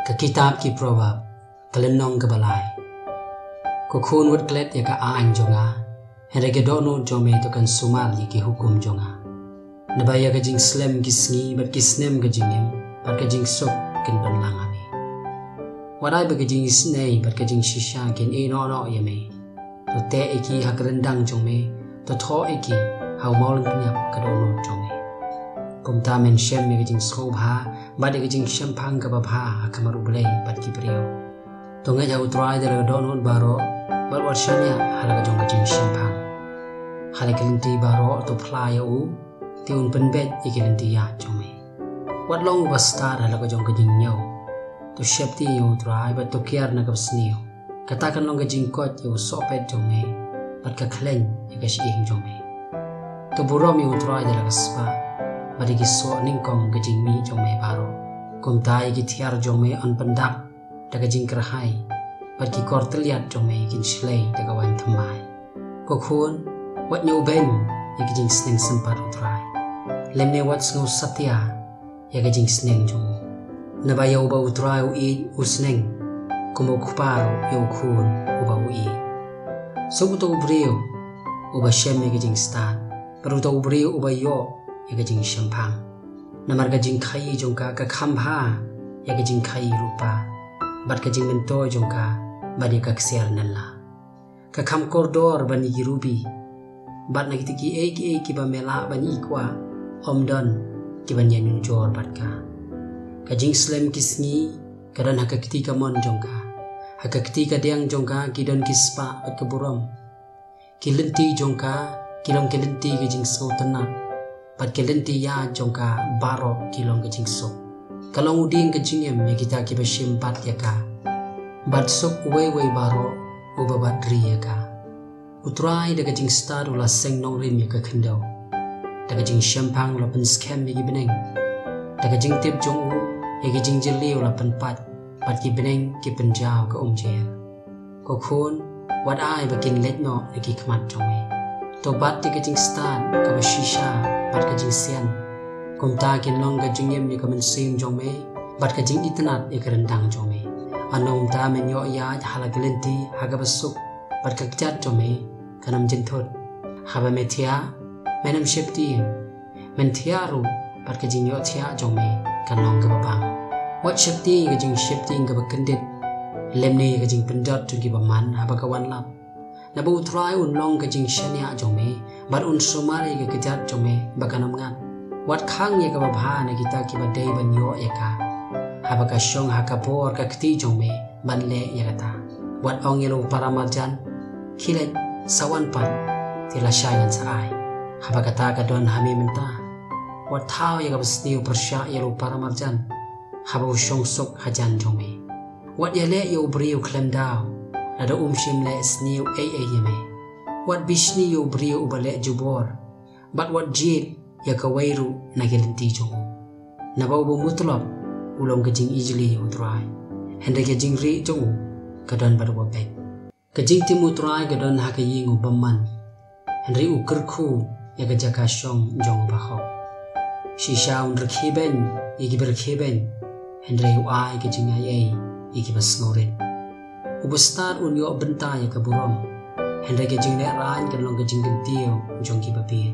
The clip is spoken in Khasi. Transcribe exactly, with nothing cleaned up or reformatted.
Ka kitab ki Proverb, ka lynnong kaba lai. Ko khun, wat klet ïa ka aiñ jong nga, hynrei ka dohnud jong me to kan sumar ïa ki hukum jong nga. Naba ïa ka jingslem ki sngi bad ki snem ka jingim bad ka jingsuk kin pynlang ha me. Wat ai ba ka jingisynei bad ka jingshisha kin ïeh noh noh ïa me. To teh ïa ki ha ka ryndang jong me, to thoh ïa ki ha u mawlyngkniap ka dohnud jong me. Kumta men shem ïa ka jingsngewbha bad ïa ka jingshemphang kaba bha ha khmat U Blei bad ki briew. To ngeit ha U Trai da la ka dohnud baroh, bad wat shaniah ha la ka jong ka jingshemphang. Ha la ki lynti baroh to phla ïa u, te un pynbeit ïa ki lynti ïaid jong me. Wat long uba stad ha la ka jong ka jingñiew. To sheptieng ïa U Trai bad to kiar na kaba sniew. Kata kan long ka jingkoit ïa u sohpet jong me, bad ka khleiñ ïa ka shyieng jong me. To burom ïa U Trai da la ka spah, bad ïa ki soh nyngkong ka jingmih jong me baroh. Kumta ïa ki thiar jong me yn pyndap da ka jingkyrhai, bad ki kor tylliat jong me kin shlei da ka waiñ thymmai. Ko khun, wat ñiewbeiñ ïa ka jingsneng sympat U Trai, lymne wat sngew satia ïa ka jingsneng jong u. Naba ïa uba U Trai u ïeit u sneng, kumba u kpa ruh ïa u khun uba u ïeit. Suk uta u briew uba shem ïa ka jingstad, bad uta u briew uba ïoh ïa ka jingshemphang. Namar ka jingkhaïi jong ka ka kham bha ïa ka jingkhaïi rupa, bad ka jingmyntoi jong ka ban ïa ka ksiar nylla. Ka kham kordor ban ïa ki rubi, bad na kita kiei kiei kiba me lah ban ïa kwah, ym don kiban ïanujor bad ka. Ka jingslem ki sngi ka don ha ka kti kamon jong ka. Ha ka kti kadiang jong ka ki don ki spah bad ka burom. Ki lynti jong ka ki long ki lynti ka jingsngewtynnat, bad ki lynti ïaid jong ka baroh ki long ka jingsuk. Ka long u dieng ka jingim ïa kita kiba shim bat ïa ka, bad suk uwei uwei baroh uba bat ri ïa ka. U Trai da ka jingstad u la seng nongrim ïa ka khyndew. Da ka jingshemphang u la pynskhem ïa ki bneng. Da ka jingtip jong u ïa ki jingjylliew u la pynpait, bad ki bneng ki pynjaw ka umjer. Ko khun, wat ai ba kin leit noh na ki khmat jong me. To bat ïa ka jingstad kaba shisha bad ka jingsian. Kumta kin long ka jingim ïa ka mynsiem jong me, bad ka jingitynnad ïa ka ryndang jong me. Hangta men ïoh ïaid ha la ka lynti ha kaba suk, bad ka kjat jong me kan ym jynthut. Haba me thiah, men ym sheptieng. Men thiah ruh, bad ka jingïohthiah jong me kan long kaba bang. Wat sheptieng ïa ka jingsheptieng kaba kyndit, lymne ïa ka jingpynjot jong kiba man haba ka wan lap. Naba U Trai un long ka jingshaniah jong me, bad un sumar ïa ka kjat jong me ba kan ym ngat. Wat khang ïa kaba bha na kita kiba dei ban ïoh ïa ka, haba ka shong ha ka bor ka kti jong me ban leh ïa kata. Wat ong ïa la u paramarjan, khie leit, sa wan pat, te lashai ngan sa ai. Haba kata ka don ha me mynta. Wat thaw ïa kaba sniew pyrshah ïa la u paramarjan, haba u shong suk hajan jong me. Wat ïaleh ïa u briew khlem daw, lada um shym leh sniew ei ei ïa me. Wat bishni ïa u briew uba leh jubor, bad wat jied ïa kawei ruh na ki lynti jong u. Naba uba mutlop u long ka jingijli ïa U Trai, hynrei ka jingrieh jong u ka don bad uba beit. Ka jingtim U Trai ka don ha ka ïing u bymman, hynrei u kyrkhu ïa ka jaka shong jong u bahok. Shisha un rkhie beiñ ïa kiba rkhie beiñ, hynrei u ai ka jingaiei ïa kiba sngewrit. Uba stad un ïoh bynta ïa ka burom, hynrei ka jinglehrain kan long ka jingkyntiew jong kiba bieit.